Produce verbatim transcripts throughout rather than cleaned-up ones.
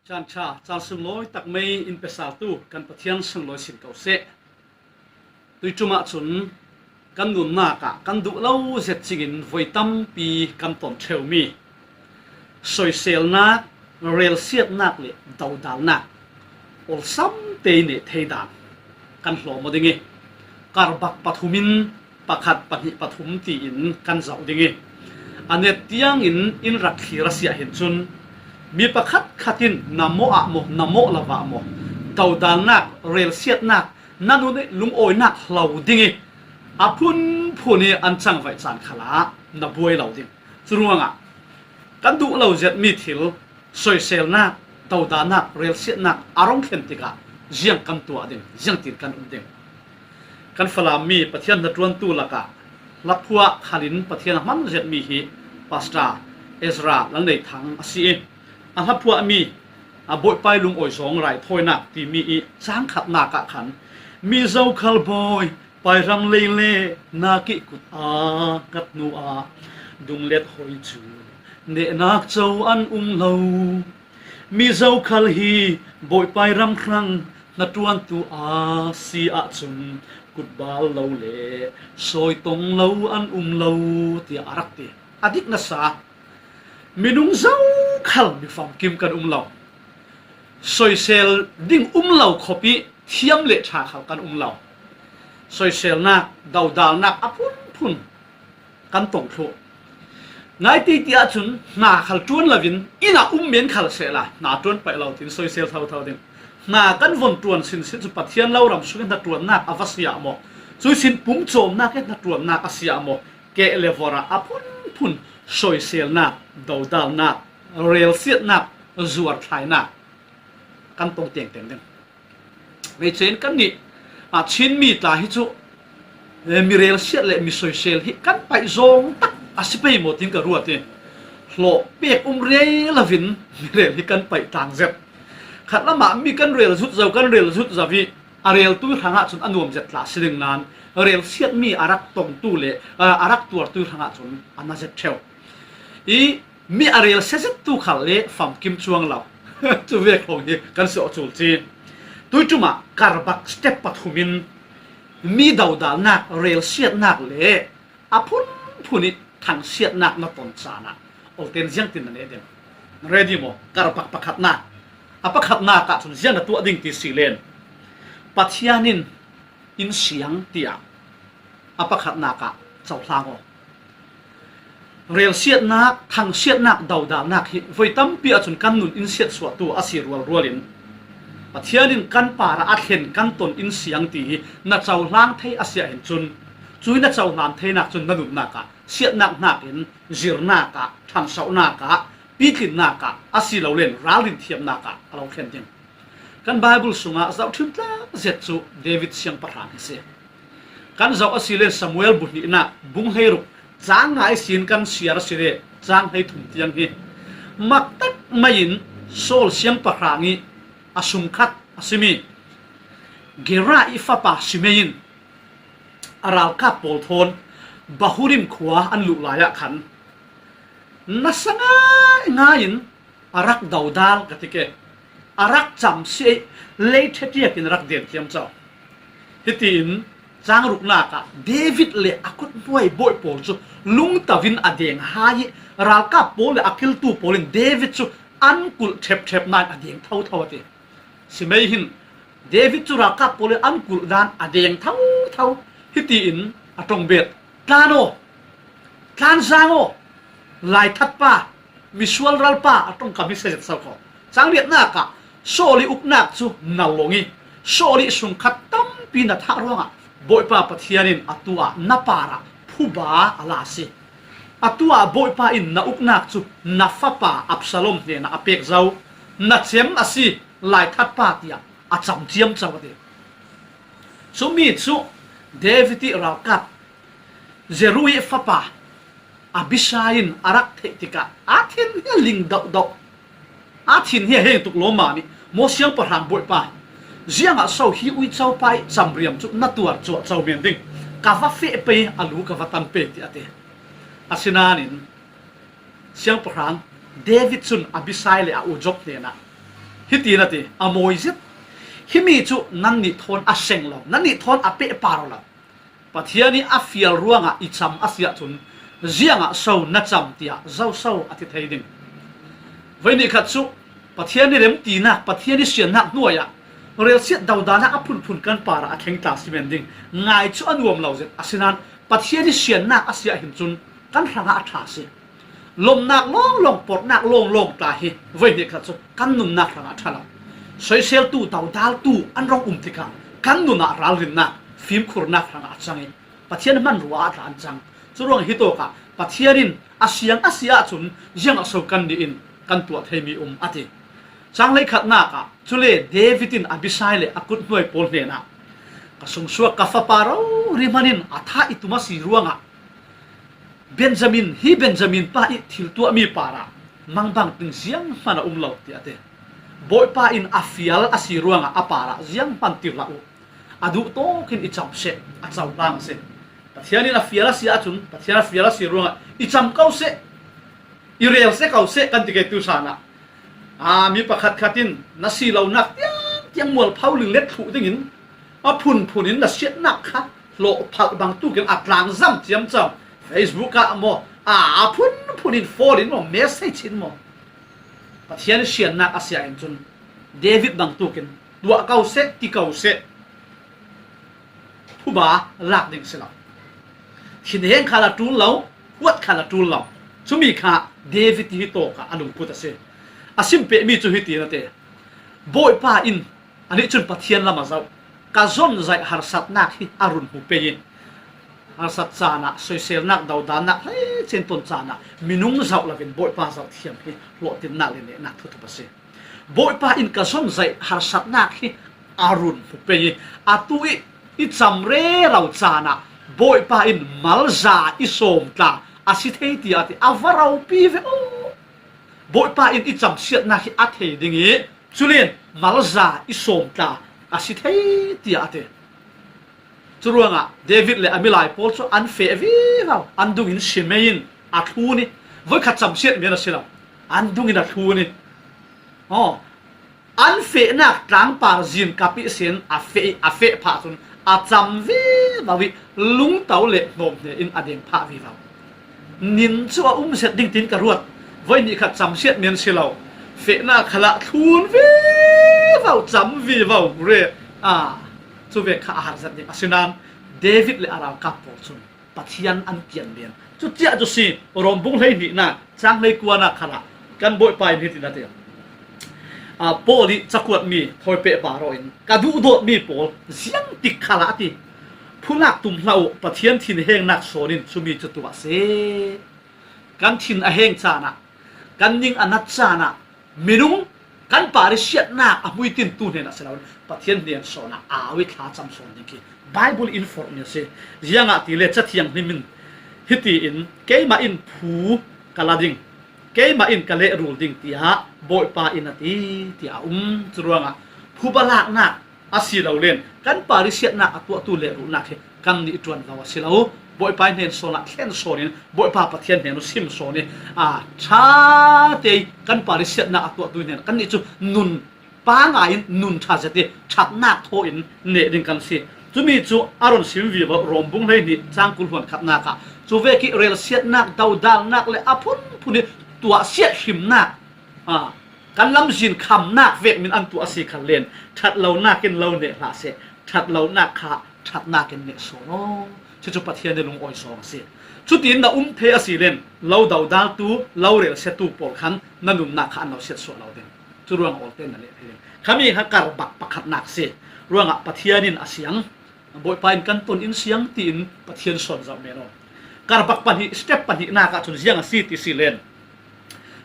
Caan ṭha, caan sunglawi tak mei in pe saltu kan Pathian sunglawi sin ko seh. Tuiṭum ah cun kan nunnak ah kan duh lo zet cingin voi tampi kan ton ṭheumi soiselnak, relsiatnak le dodalnak awlsam te i neh thei dan kan hlawm aw ding i, karbak pathum in pakhat, pahnih, pathum tiin kan zoh ding i, a net tiangin in rak thlir a si ah hin cun mi pakhat khat in na mawh ah maw, na mawh lo ah maw, dodalnak, relsiatnak, na nun i lungawinak hlo ding i, a phunphun i an cangvaih caan khalah na buai lo ding. Curuangah kan duh lo zetmi thil, soiselnak, dodalnak, relsiatnak a rung thlen tikah ziang kan tuah ding, ziangtin kan um ding. Kan Falammi Pathian hnaṭuantu lakah hlaphuah khalin Pathian a hman zetmi hi Pastor Ezra Lalneithang a si i, a hlaphuahmi, a Bawipa i lungawi zawng raithawinak timi i cang khatnak ah khan, mi zokhal Bawi Pairam lei le nak i kut a kat hnu ah dunglet hoi cu nehnak co an um lo. Mi zokhal hi Bawipa i ram hrang hnaṭuantu a si ahcun kutbal lo le sawitong lo an um lo, tiah a rak ti. A dik nasa, minung zokhal mi famkim kan um lo. Soisel ding um lo khawp i thiam le ṭha khal kan um lo. Soiselnak, dodalnak a phunphun kan tong thluh. Ngai titi ahcun hna khal ṭuan loin inn ah um men khal sehla hna ṭuan paih lo tiin soisel thotho ding. Hna kan von ṭuan sinsin cu Pathian lo ram sungin hnaṭuannak a va si ah maw? Cuih sin pumcawmnak i hnaṭuannak a si ah maw? Keh le vorh ah a phunphun soiselnak, dodalnak, relsiatnak, zuarthlainak kan tong tengteng ding. Veice in kannih, ah, Chinmi tla hi cu, eh, mi relsiat le mi soisel hi kan paih zawng tak a si pei maw tiin ka ruat i, hlawh pek um rei loin mi rel hi kan paih tlang zet. Khat lamah mi kan rel zut zo, kan rel zut zo i, a reltu hrangah cun a nuam zet hlah si ding nain, relsiatmi a rak tongtu le, ah, a rak tuartu hrangah cun a na zet ṭheu. I mi a rel siazettu khal le famkim cuang lo. Cu vek hrawng hi kan si awk cul ci. Tuiṭum ah karbak step pathum in mi dodalnak, relsiatnak le a phunphun i thangsiatnak na ton caan ah olten ziangtin na neh ding? Ready maw? Karbak pakhatnak. A pakhatnak ah cun ziang na tuah ding ti si len, Pathian in in siang tiah a pakhatnak ah cohlang aw. Relsiatnak, thangsiatnak, dodalnak hi voi tampi ahcun kan nun in siatsuahtu a si rualrual in, Pathian in kan parah a thlen kan ton in siang ti hi na cohlang thei a si ah hin cun, cui na cohlan theinak cun na nunnak ah siatnak hnakin zirnak ah, ṭhansohnak ah, pitlinnak ah, a si lo len ralrin thiamnak ah a lo thlen ding. Kan Baibal sungah zohṭhim tlak zet cu David siangpahrang hi si. Kan zoh a si le Samuel bu hnihnak bung hleiruk cang nga ihsin kan siar a si le cang hleithum tiang hi maktak mai in Saul siangpahrang i a sungkhat a simi Gera i fapa Simei in a ralkap pawl thawn Bahurim khua an luh lai ah khan nasa ngaingai in a rak dodal ka ti ke, a rak cam si i lei ṭhetiak in a rak den thiam co. Hitiin cang ruknak ah David le a kut hnuai bawi pawl cu lungto in a deng hai i ralkap pawl le a kiltu pawl in David cu an kulh ṭhepṭhep nain a deng thotho a ti. Simei hin David cu ralkap pawl in an kulh dan a deng thotho. Hitiin a ṭongbet, tlan aw, tlan zang aw, laithatpa, misual ralpa a ṭongkam hi si zet so kho. Cang riatnak ah Saul i uknak cu na lawng i Saul i sungkhat tampi na thah ruangah Bawipa Pathian in atu ah na parah phuba a la si. Atu ah Bawipa in na uknak cu na fapa Absalom hnenah a pek zo. Na cem a si, laithatpa tiah a cam ciamco a ti. Cumi cu David i ralkap Zeruia fapa Abisai in a rak theih tikah a thin hi a ling dohdoh. A thin hi a heng tuk lawmmam i, maw siangpahrang bawipa, ziangah so hi uicopa i camriam cu na tuar cuahco men ding? Ka va feh pei, a lu ka va tan pei, tiah a ti. Asinain siangpahrang David cun Abisai le a u Joab hnenah, Hitin a ti, a mawi zet. Himi cu nannih thawn a seng lo, nannih thawn a pehpar lo. Pathian ih a fial ruangah i cam a si ahcun, ziangah so na cam tiah zoso a ti thei ding? Voi ni khat cu Pathian ih remtinak, Pathian ih siannak hnuai ah relsiat dodanak a phunphun kan parah a thleng tla si men ding ngai cu a nuam lo zet. Asinain Pathian ih siannak a si ahhin cun kan hrangah a ṭha a si. Lomnak lawnglawng, porhnak lawnglawng tla hi voi hnih khat cu kan nunnak hrangah a ṭha lo. Soiseltu, dodaltu an rung um tikah kan nun ah ralrinnak, fimkhurnak hrangah a cang ih Pathian hmanrua ah tla an cang. Curuang hi tawkah Pathian in a siang a si ahcun ziangah so kannih in kan tuah theimi um a ti. Cang hleikhatnak ah cule David in Abisai le a kuthnuai pawl hnenah, ka sungsuak ka fapa rori hman in a thah i tum a si ruangah Benjamin, hi Benjamin pa ih thil tuahmi parah mangbang ding zianghman a um lo, tiah a ti. Bawipa in a fial a si ruangah a parah zianghman ti hlah uh. A duh tawkin i cam seh, a cohlang a si. Pathian in a fial a si ahcun, Pathian a fial a si ruangah i cam ko seh, i rel seh ko seh kan ti ke tu san ah, aa, mi pakhatkhat in na si lonak tiangtiang mualpho linglet thluh dingin a phunphun in na siatnak kha hlawh phalh bangtukin a tlangzam ciamco. Facebook ah maw, a phunphun in, phone in maw, message in maw, Pathian siannak a si ahhin cun David bangtukin tuah ko seh, ti ko seh, phuba lak ding si lo. Thinheng khal a ṭul lo, huat khal a ṭul lo. Cumi kha David hi tawkah a lungput a si. A sim pehmi cu hitin a ti, Bawipa in, anih cun Pathian lam a zoh, ka zonzaih harsatnak hi a run hmu pei ih, harsat caan ah, soiselnak, dodanak hleicin ton caan ah minung zoh loin Bawipa zoh thiam hi hlawhtlinnak le nehnak thuthup a si. Bawipa in ka zonzaih harsatnak hi a run hmu pei ih, atu ih i cam rero caan ah Bawipa in malza i sawm tla a si thei, tiah a ti. A va ropi ve aw. Bawipa in i camsiatnak hi a thei ding ih, culen malza i sawm tla a si thei, tiah a ti. Curuangah David le a milai pawl cu an feh vivo, an dungin Shimei in a thlun ih, voikhat camsiat men a si lo, an dungin a thlun ih, aw, an fehnak tlangpar zin kap ihsin a feh ih, a feh phah cun a cam vivo ih lungto le hnawmhne in a deng phah vivo. Nin cu a um zet ding tiin ka ruat. Voi ni khat camsiat men si lo, fehnak khalah thlun vivo, cam vivo re. Aa, cu vek kha a har zet ding. Asinain David le a ralkap pawl cun Pathian an kian lian. Cutia cu si, Rom bung hleihnihnak, cang hleikuanak khalah kan Bawipa in hitin a ti. Aa, Paul ih cakuatmi thawi pehpar aw in, ka duhdawtmi pawl, ziangtik khalah a ti, phulak tum hlah uh, Pathian thinhengnak sawn in cumi cu tuah seh. Kan thin a heng caan ah, kan ning a nat caan ah, minung kan par ih siatnak a hmuitintu hnen a si lo, Pathian hnen sawn ah au ih thlacam sawn ding khi Baibal in forhmi a si. Ziangahtile Cathiang hnim in hitiin, keimah in phu ka la ding, keimah in ka lehrul ding, tiah Bawipa in a ti, tiah a um. Curuangah phuba laknak a si lo len kan par ih siatnak a tuahtu lehrulnak hi kannih ṭuanvo a si lo. Bawipa ih hnen sawn ah thlen sawn in Bawipa Pathian hnen uh sim sawn ih, aa, ṭha te ih kan par ih siatnak a tuahtu hnen kannih cu nun pangai in nun ṭha zet ih ṭhatnak thaw in neh ding kan si. Cumi cu a run sim vivo Rom bung hleihnih cang kul hluan khatnak ah, cu vek ih relsiatnak, dodalnak le a phunphun ih tuahsiat hrimnak, aa, kan lamzin khamnak vek min an tuah a si khan len, ṭhat lonak in lo neh hlah seh, ṭhat lonak kha ṭhatnak in neh sawn aw. Cucu Pathian ih lungawi sawng a si. Cutiin na um thei a si len, lo dodaltu, lo relsiatu pawl khan na nunnak kha an lo siatsuah lo ding. Curuang awlte na leh thei ding. Khami kha karbak pakhatnak si. Ruangah Pathian in a siang, Bawipa in kan ton in siang tiin Pathian sawn zoh men aw. Karbak pahnih, step pahnihnak ah cun ziang a si ti si len,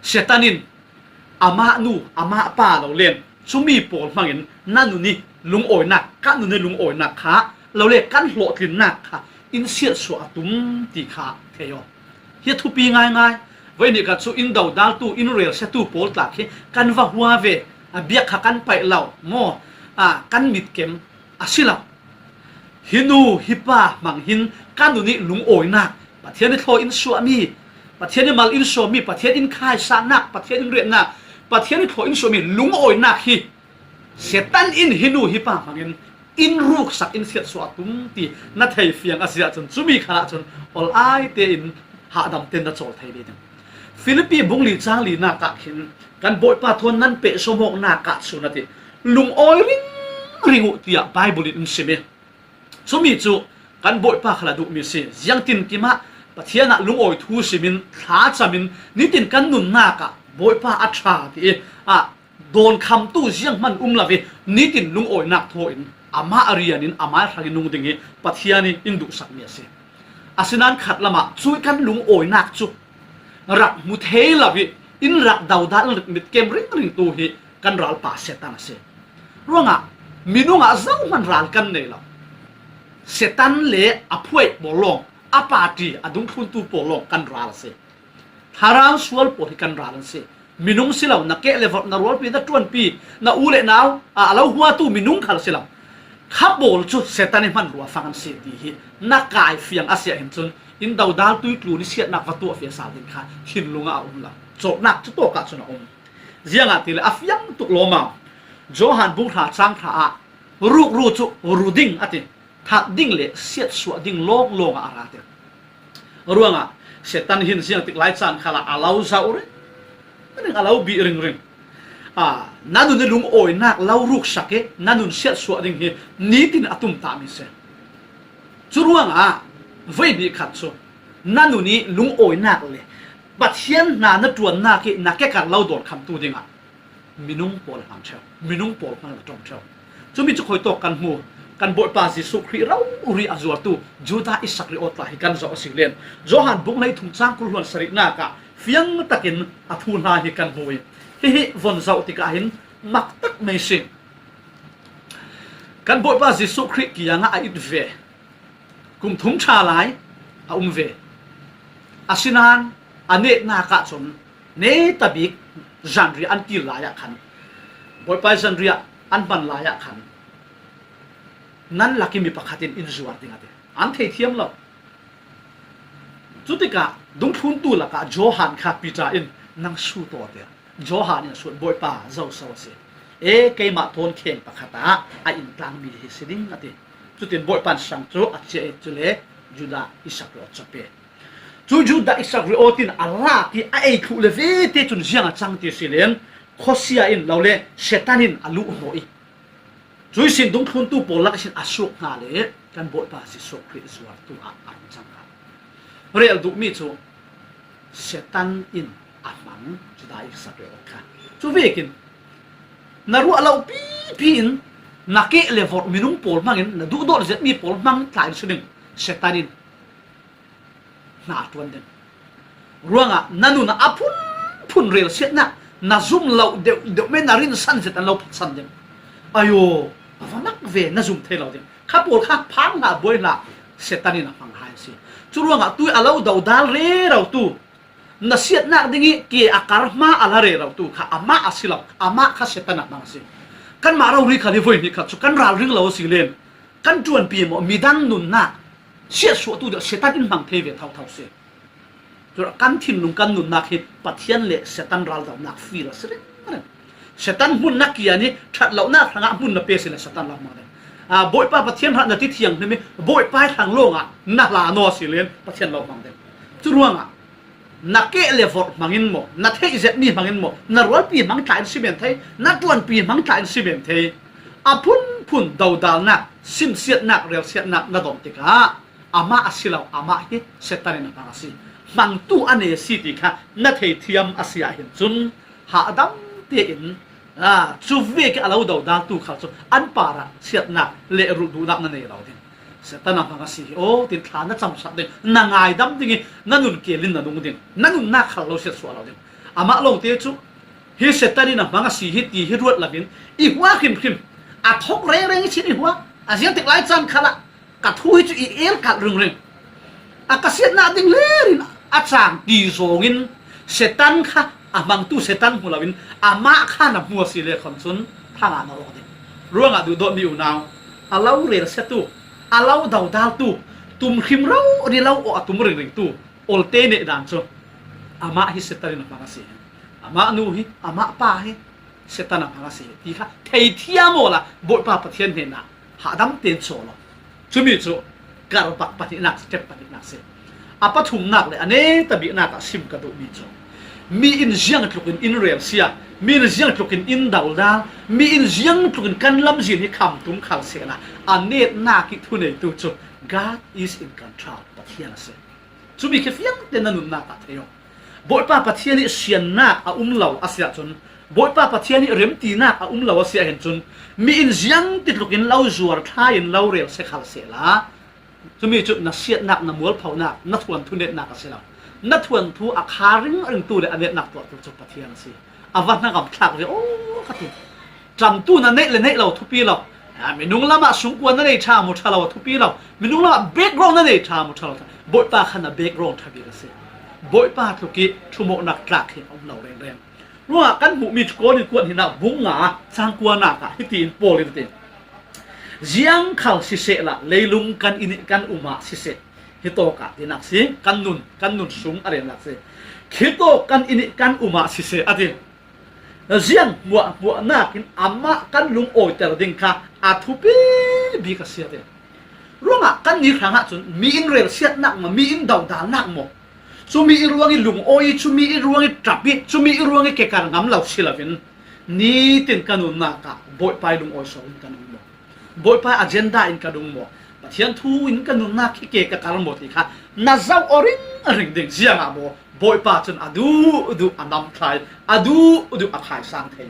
Satan in amah nu, amah pa lo len, cumi pawl hmangin na nun ih lungawinak, ka nun ih lungawinak kha, lole kan hlawhtlinnak kha in siatsuah a tum ti kha thei aw. Hi a thupi ngaingai. Voi ni khat cu in dodaltu, in relsiatu pawl tla khi kan va hua ve, a biak kha kan paih lo maw, a kan mitkem a si lo. Hi nu, hi pa hmang hin ka nun ih lungawinak, Pathian ih thlawi in suahmi, Pathian ih mal in suahmi, Pathian in khaisahnak, Pathian in riahnak, Pathian i thaw in suahmi lungawinak hi Satan in hi nu hi pa hmangin in ruksak in siatsuah a tum ti na thei fiang a si ahcun cumi khalah cun olaite in hahdam tein na cawl thei ve ding. Filipi bung li cang linak ah khin kan Bawipa thawn nan pehsawmawknak ah cun a ti, lungawi ringring uh tiah Baibal in in sim i, cumi cu kan Bawipa khal a duhmi a si. Ziangtinkim ah Pathian ah lungawi thu simin thlacam in nitin kan nunnak ah Bawipa a ṭha ti i, ah, dawnkhamtu zianghman um lo i nitin lungawinak thaw in amah a rian in amah hrang in nung ding hi Pathian i in duhsakmi a si. Asinain khat lamah cui kan lungawinak cu rak hmu thei lo i in rak dodal in rak mitkem ringringtu hi kan ralpa Satan a si. Ruangah minung ah zohman ral kan nei lo. Satan le a phuai pawl lawng, a party, a dungthluntu pawl lawng kan ral a si. Thlarau sual pawl hi kan ral an si. Minung si lo, na keh le vorh, na rualpi, na ṭuanpi, na u le nau, a, a lo huatu minung khal si lo. Kha pawl cu Satan i hmanrua fang an si ti hi na kai fiang a si ahhin cun in dodal tuitlun i siatnak va tuah fiasal ding kha thinlung ah a um lo. Cawknak cu tawk ah cun a um. Ziangahtile a fiang tuk lawmam Johan bung hra cang hra ah rukru cu ru ding a ti. That ding le siatsuah ding lawnglawng ah a ra te. Ruangah Satan hin ziangtik lai caan khalah a lo zauh ringring, a lo bih ringring. Ah, na nun i lungawinak lo ruksak i na nun siatsuah ding hi nitin a tumtahmi si. Cu ruangah voi hnih khat cu na nun i lungawinak le Pathian hna na ṭuannak i na kekar lo dawnkhamtu dingah minung pawl hmang ṭheu, minung pawl hmang na ṭawng ṭheu. Cumi cu khuitawk kan hmu, kan Bawipa Jesuh Khrih rori a zuartu Judah Iskariot tla hi kan zoh a si len. Johan bung hleithum cang kul hluan sarihnak ah fiang takin a thu hna hi kan hmu i hihi von zoh tikah hin mak tak mei si. Kan Bawipa Jesuh Khrih kiangah a it ve. Kum thum ṭha lai a um ve. Asinain a netnak ah cun netabik zanriah an kir lai ah khan, Bawipa zanriah an hman lai ah khan, nan lak i mi pakhat in in zuar ding a ti. An thei thiam lo. Cutikah dungthluntu lakah Johan kha Peter in, "Nang su taw," a ti. Johan in a sut, "Bawipa, zoso a si? E, keimah thawn kheng pakhat ah a intlangmi hi si ding," a ti. Cutin Bawipa in sang cu a chiah i cule Judah Iskariot cu a pe. Cu Judah Iskariot in a lak i a ei thluh le vete cun ziang a cang ti si len, khuasia in lo le Satan in a luh hnawh i, cuih sin dungthluntu pawl lak ihsin a suak hna le kan Bawipa Jesuh Khrih zuartu ah a rung cang hna. Rel duhmi cu Satan in a hmang Judah Iskariot kha. Cu vekin na ruah lo pipi in na keh le vorh minung pawl hmangin na duhdawt zetmi pawl hmang tla in si ding. Satan in hna a ṭuan ding. Ruangah na nun ah a phunphun relsiatnak na zum lo deuhdeuh men na rinsan zet an lo phatsan ding. Ayo, a va mak ve, na zum thei lo ding. Kha pawl kha phang hlah, buai hlah, Satan in a hmang hai a si. Cu ruangah tui a lo dodal rerotu, na siatnak ding i ke a kar hma a la rerotu kha amah a si lo, amah kha Satan a hmang a si. Kanmah rori khal hi voi hnih khat cu kan ralring lo a si len, kan ṭuanpi maw, midang nunnak siatsuahtu deuh Satan in hmang thei ve thotho si. Cuah kan thinlung kan nunnak hi Pathian le Satan raldonak fir a si ringring. Satan hmun na kian i ṭhat lonak hrangah hmun na pe si le Satan lo hmang ding. Aa, Bawipa Pathian hra na ti thianghlim i Bawipa i hlang lawngah na hla naw si len Pathian lo hmang ding. Cu ruangah na keh le vorh hmangin maw, na theih zetmi hmangin maw, na rualpi hmang tla in si men thei, na ṭuanpi hmang tla in si men thei. A phunphun dodalnak, sinsiatnak, relsiatnak na dawmh tikah amah a si lo, amah hi Satan in a hmang a si. Hmangtu a nei a si ti kha na thei thiam a si ahhin cun hahdam tein, aa, cu vek i a lo dodaltu khal cu an parah chiatnak le rulh duhnak na nei lo ding. Satan a hmang a si hi aw, tin thla na camsak ding, na ngaidam ding i na nun kel in na nung ding, na nunnak khal lo siatsuah lo ding. Amah lawngte cu hi Satan in a hmang a si hi ti hi ruat loin i hua hrimhrim, a thawk rengreng i chin i hua, a ziangtik lai caan khalah ka thu hi cu i el kalh ringring. A ka siatnak ding ler in a cang ti zawngin Satan kha a hmangtu Satan hmu loin amah kha na hmu a si le khon cun thangah na awk ding. Ruangah duhdawtmi unau, a lo relsiatu, a lo dodaltu, tum hrim rori lo awh a tum ringringtu olte neh dan cu amah hi Satan in a hmang a si. Amah nu hi, amah pa hi, Satan a hmang a si hi ti kha theithiam awla Bawipa Pathian hnenah hahdam tein sawl aw. Cumi cu karbak pahnihnak, step pahnihnak si. A pathumnak le a neta biknak ah sim ka duhmi cu mi in ziangtlukin in relsia, mi in ziangtlukin in daldal, mi in ziangtlukin kan lamzin hi khamtung khal sehla a netnak ih thuneitu cu God is in control, Pathian a si. Cumi khi fiangte na nunnak ah thei aw. Bawipa Pathian ih siannak a um lo a si ahcun, Bawipa Pathian ih remtinak a um lo a si ahhin cun, mi in ziangtitlukin lo zuar ṭha in lo rel se khal sehla, cumi cu na siatnak, na mualphonak, na thuanthu netnak a si lo. Na thuanthu a kha ringringtu le a netnak tuahtu cu Pathian a si. A va hnangam thlak ve aw ka ti. Ṭamtu na neih le neih lo thupi lo. Ah, minung lamah sungkua na nei ṭha mu ṭha lo a thupi lo. Minung lamah background na nei ṭha mu ṭha lo. Bawipa kha na background ṭha bik a si. Bawipa tluk ih ṭhumawknak tlak hi a um lo rengreng. Ruangah kan hmuhmi cu Korin kuat hnihnak bung nga cang kuanak ah hitiin Paul in a ti. Ziang khal sisehla leilung kan inn ih kan um ah siseh, hitawk ah tinak si, kan nun, kan nun sung a relnak si. Khitawk kan inn ih kan um ah siseh a ti. Ziang hmuahhmuahnak in amah kan lungawiter ding kha a thupi bik a si a ti. Ruangah kannih hrangah cun mi in relsiatnak maw, mi in dodalnak maw, cumi ih ruangih lungawi ih, cumi ih ruangih ṭap ih, cumi ih ruangih kekar ngam lo si loin nitin ka nunnak ah Bawipa ih lungawi sawng in ka nung maw, Bawipa agenda in ka nung maw, Pathian thu in ka nunnak hi ke ka kar maw ti kha na zoh aw ringring ding. Ziangah maw, Bawipa cun a duhduh a namthlai, a duhduh a khaisang thei.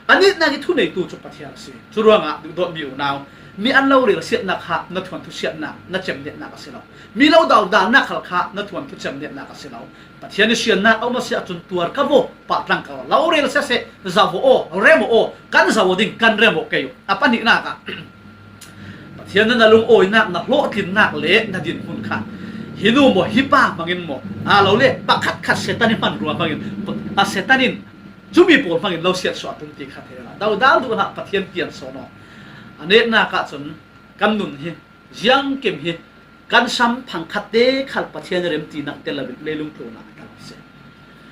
A nihnak ih thuneitu cu Pathian a si. Curuangah duhdawtmi unau, mi an lo relsiatnak kha na thuanthu siatnak, na cemnetnak a si lo. Mi lo dodalnak khal kha na thuanthu cemnetnak a si lo. Pathian ih siannak a um a si ahcun tuar ka vaw, pahtlang ka vaw, lo rel siseh, zoh aw, rem aw, kan zoh ding, kan rem aw kei uh. A pahnihnak ah Pathian na, na lungawinak, na hlawhtlinnak le na dinhmun kha hi nu maw, hi pa hmangin maw, a lo le pakhatkhat Satan ih hmanrua hmangin, a Satan in cumi pawl hmangin lo siatsuah a tum ti kha thei hlah. Dodal duh hlah, Pathian pian sawn aw. A netnak ahcun kan nun hi, ziangkim hi, kan sam phangkhat te khal Pathian remtinak tel loin leilung tlawnak a tel si.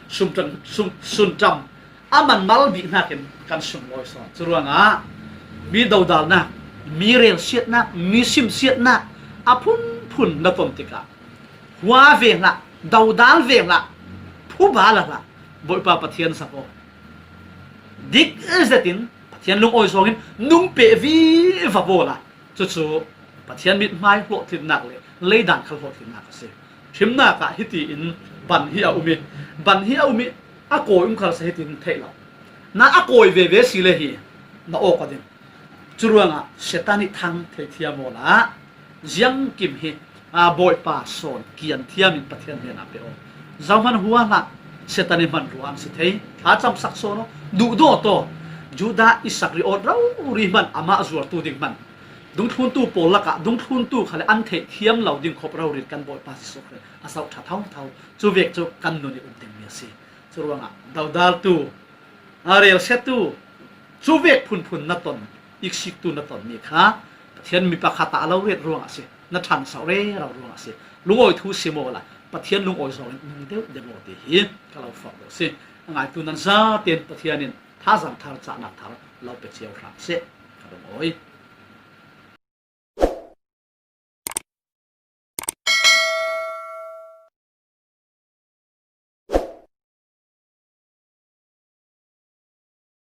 Sumtan, sum, sunṭam a man mal bik hnakin kan sunglawi sawn. Curuangah mi dodalnak, mi relsiatnak, mi simsiatnak a phunphun na ton tikah hua ve hlah, dodal ve hlah, phuba la hlah, Bawipa Pathian zoh aw. Dik zetin Pathian lungawi zawngin nung peh vivo la. Cucu Pathian mithmai hlawhtlinnak le leidan khal hlawhtlinnak a si. Ṭhimnak ah hitiin ban hi a um ih, ban hi a um ih, a kawi um khal seh hitin theih lo. Na a kawi veve si le hi na awk aw ding. Curuangah Satan ih thang theithiam awla ziangkim hi, aa, Bawipa sawn kian thiam in Pathian hnenah pe aw. Zohman hua hlah, Satan ih hmanrua an si thei. Thlacamsak sawn aw, duhdawt aw. Judah Iskariot rori hman amah zuartu ding hman, dungthluntu pawl lakah dungthluntu khal an theih thiam lo ding khop rori in kan Bawipa Jesuh Khrih a zoh ṭha thotho. Cuvek cu kan nun ih um dingmi a si. Curuangah dodaltu, a relsiattu, cuvek phunphun na ton, iksiktu na tonmi kha Pathian mi pakhat ah a lo ret ruangah a si. Na ṭhansoh rero ruangah a si. Lungawi thu sim awla Pathian lungawi zawngin nung deuh deuh aw ti hi ka lo fak deuh a si. A ngaitu nan zaten Pathian in thazaang thar, cahnak thar lo pe cio hram seh. Ka lungawi.